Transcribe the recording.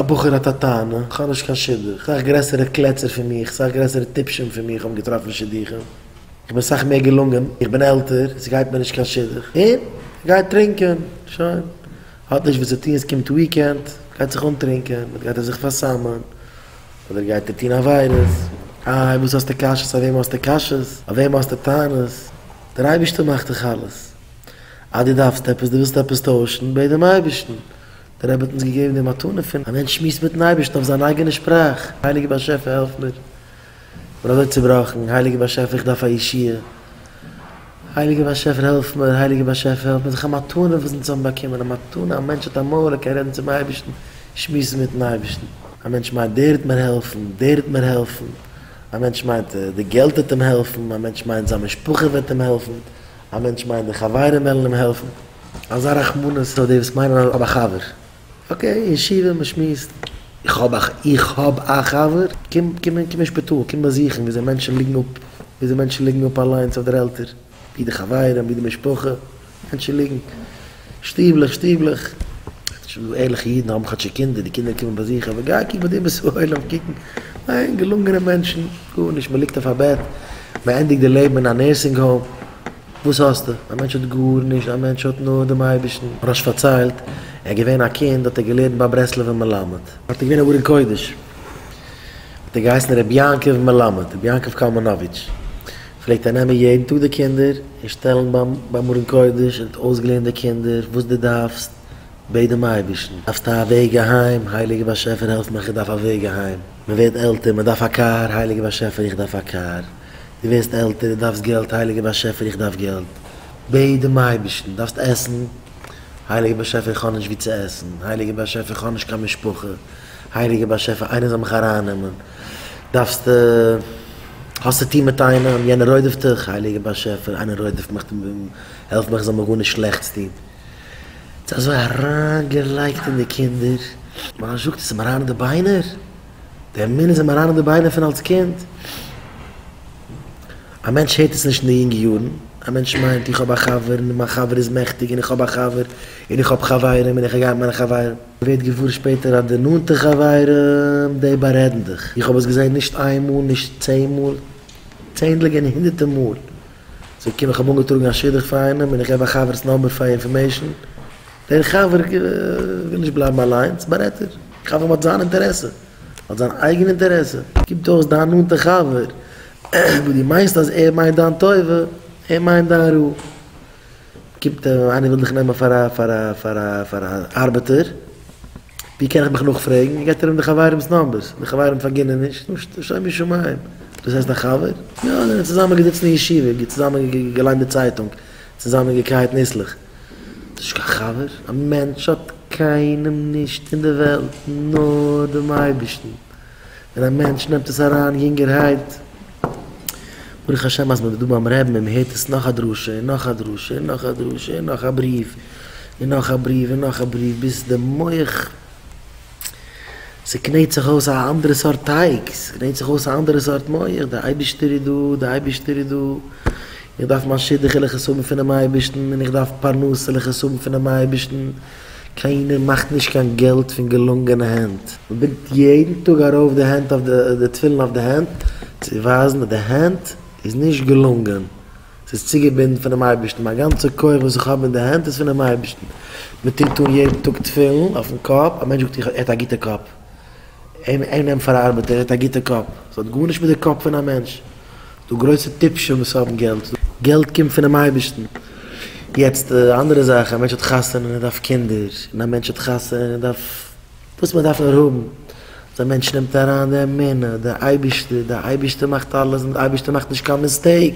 בחור האט א טענה, איך האב נישט קיין שידוך, סאך גרעסערע קלעצער פון מיך, סאך גרעסערע טיפשים פון מיך האבן געטראפן שידוכים, איך בין סאך מער געלונגען, איך בין עלטער, ס'גייט מיר נישט קיין שידוך, און גייט טרינקען, שוין, האט נישט וואס צו טון, עס קומט weekend, גייט זיך אנטרינקען, אדער גייט ער זיך פארסאמען, אדער גייט ער טון עבירות, איי וואס האסטו קשיות, אויף וועם האסטו קשיות, אויף וועם האסטו טענות, דער אייבערשטער מאכט דאך אלעס, אז דו דארפסט עפעס, דו ווילסט עפעס טוישן, בעט דעם אייבערשטן, דער רבי האט אונז געגעבן די מתנה פון א מענטש שמועסט מיטן אייבערשטן אויף זיין אייגענע שפראך, הייליגער באשעפער העלף מיר, איך בין אזוי צובראכן, הייליגער באשעפער איך דארף א ישועה, הייליגער באשעפער העלף מיר, הייליגער באשעפער העלף מיר, ס'איז דאך א מתנה וואס אונז האבן באקומען, א מתנה, א מענטש האט א מויל ער קען רעדן צום אייבערשטן, שמועסן מיטן אייבערשטן, א מענטש מיינט דער וועט מיר העלפן, דער וועט מיר העלפן, א מענטש מיינט די געלט וועט אים העלפן, א מענטש מיינט זיין משפחה וועט אים העלפן, א מענטש מיינט די חברים וועלן אים העלפן. אזא רחמנות אויף די וואס מיינען אז כ'האב א חבר. okay, אין ישיבה מ'שמועסט. איך האב א איך האב א חבר? קום קום קום אין שפיטאל, קום באזוכן וויאזוי מענטשן ליגן אפ, וויאזוי מענטשן ליגן אפ אליינס אויף דער עלטער, ווי די חברים, ווי די משפחה, מענטשן ליגן שטיבלעך שטיבלעך. ס'איז דא ערליכע אידן האבן כאטשיג קינדער, די קינדער קומען באזוכן, אבער גיי קוק ביי די אומות העולם קוקן, ניין, געלונגענע מענטשן, גארנישט, מ'ליגט אויף א בעט, מ'ענדיגט די לעבן אין א nursing home. וואס האסטו? א מענטש האט גארנישט, א מענטש האט נאר דעם אייבערשטן. מוהרא"ש פארציילט, ער איז געווען א קינד האט ער געלערנט ביי ברסלב'ער מלמד. האט ער געווען א ארון קודש, האט ער געהייסן רבי יעקב מלמד, רבי יעקב קאלמאנאוויטש, פלעגט ער נעמען יעדן טאג די קינדער און שטעלן ביים ביים ארון קודש און האט אויסגעלערנט די קינדער וואס דו דארפסט, בעט דעם אייבערשטן, דארפסט א וועג אהיים, הייליגער באשעפער העלף מיך איך דארף א וועג אהיים, מען ווערט עלטער מען דארף א קאר, הייליגער באשעפער איך דארף א קאר. דו ווערסט עלטער, דו דארפסט געלט, הייליגער באשעפער איך דארף געלט, בעט דעם אייבערשטן, דארפסט עסן, הייליגער באשעפער איך האב נישט וואו צו עסן, הייליגער באשעפער איך האב נישט קיין משפחה, הייליגער באשעפער איינער זאל מיך ארייננעמען, דארפסט, האסט צו טון מיט איינעם, יענער רודפ'ט דיך, הייליגער באשעפער איינער רודפ'ט מיך, העלף מיך איך זאל מיך גארנישט שלעכטס טון. ס'איז אזוי אריינגעלייגט אין די קינדער. מען זאגט עס איז אים אריין אין די ביינער. די אמונה איז אים אריין אין די ביינער פון אלס קינד. א מענטש הערט עס נישט אין די יונגע יארן, א מענטש מיינט איך האב א חבר און מיין חבר איז מעכטיג און איך האב א חבר און איך האב חברים און איך גיי מיט מיינע חברים. מ'ווערט געוואר שפעטער אז די נאנטע חברים די בארעדן דיך. איך האב עס געזען נישט איין מאל נישט צען מאל, צענדליגע און הונדערטע מאל. זיי קומען איך האב אנגעטראגן א שידוך פאר איינעם און איך געב א חבר'ס number פאר information, דער חבר וויל נישט בלייבן אליינס, בארעדט ער. חבר האט זיין אינטערעסע, האט זיין אייגענע אינטערעסע. קומט אויס דיין נאנטע חבר, וואס דו מיינסט אז ער מיינט דיין טובה, ער מיינט דיין רע. קומט איינער וויל דיך נעמען פאר א פאר א פאר א פאר א ארבעטער, ווי קען איך מיך נאכפרעגן? געבט ער אים די חברים'ס numbers, די חברים פארגינען נישט, נו שומו שמים, דאס הייסט א חבר? יא, זענען צוזאמען געזיצן אין ישיבה, צוזאמען געליינט די צייטונג, צוזאמען געקייעט ניסלעך. דאס איז נישט קיין חבר, א מענטש האט קיינעם נישט אין די וועלט נאר דעם אייבערשטן, ווען א מענטש נעמט עס אריין יונגערהייט, ברוך השם אז מען איז דא ביים רעבן און מען הערט עס נאך א דרשה און נאך א דרשה און נאך א דרשה און נאך א בריוו און נאך א בריוו און נאך א בריוו ביז די מח ס'קנעט זיך אויס א אנדערע סארט טייג, ס'קנעט זיך אויס א אנדערע סארט מח, די אייבערשטער איז דא, די אייבערשטער איז דא, איך דארף מיין שידוך וויל איך עס האבן פונעם אייבערשטן, און איך דארף פרנסה וויל איך עס האבן פונעם אייבערשטן, קיינער מאכט נישט קיין געלט פון געלונגענע הענט, מען בינדט יעדן טאג ארויף די הענט אויף די תפילין אויף די הענט, צו ווייזן אז די הענט איז נישט געלונגען. ס'איז צוגעבינדן פונעם אייבערשטן, מיין גאנצע כח וואס איך האב אין די הענט איז פונעם אייבערשטן, מען טוט אן יעדן טאג תפילין אויפן קאפ, א מענטש זאגט איך ער האט א גוטע קאפ, אים אים נעם פאר א ארבעטער, ער האט א גוטע קאפ, ס'האט גארנישט מיט די קאפ פון א מענטש, ס'דא גרויסע טיפשים וואס האבן געלט, געלט קומט פונעם אייבערשטן, יעצט די אנדערע זאך, א מענטש האט חתונה און ער דארף קינדער, און א מענטש האט חתונה און ער דארף וואס מען דארף נאר האבן, אז א מענטש נעמט אריין די אמונה, די אייבערשטער, די אייבערשטער מאכט אלעס און די אייבערשטער מאכט נישט קיין mistake.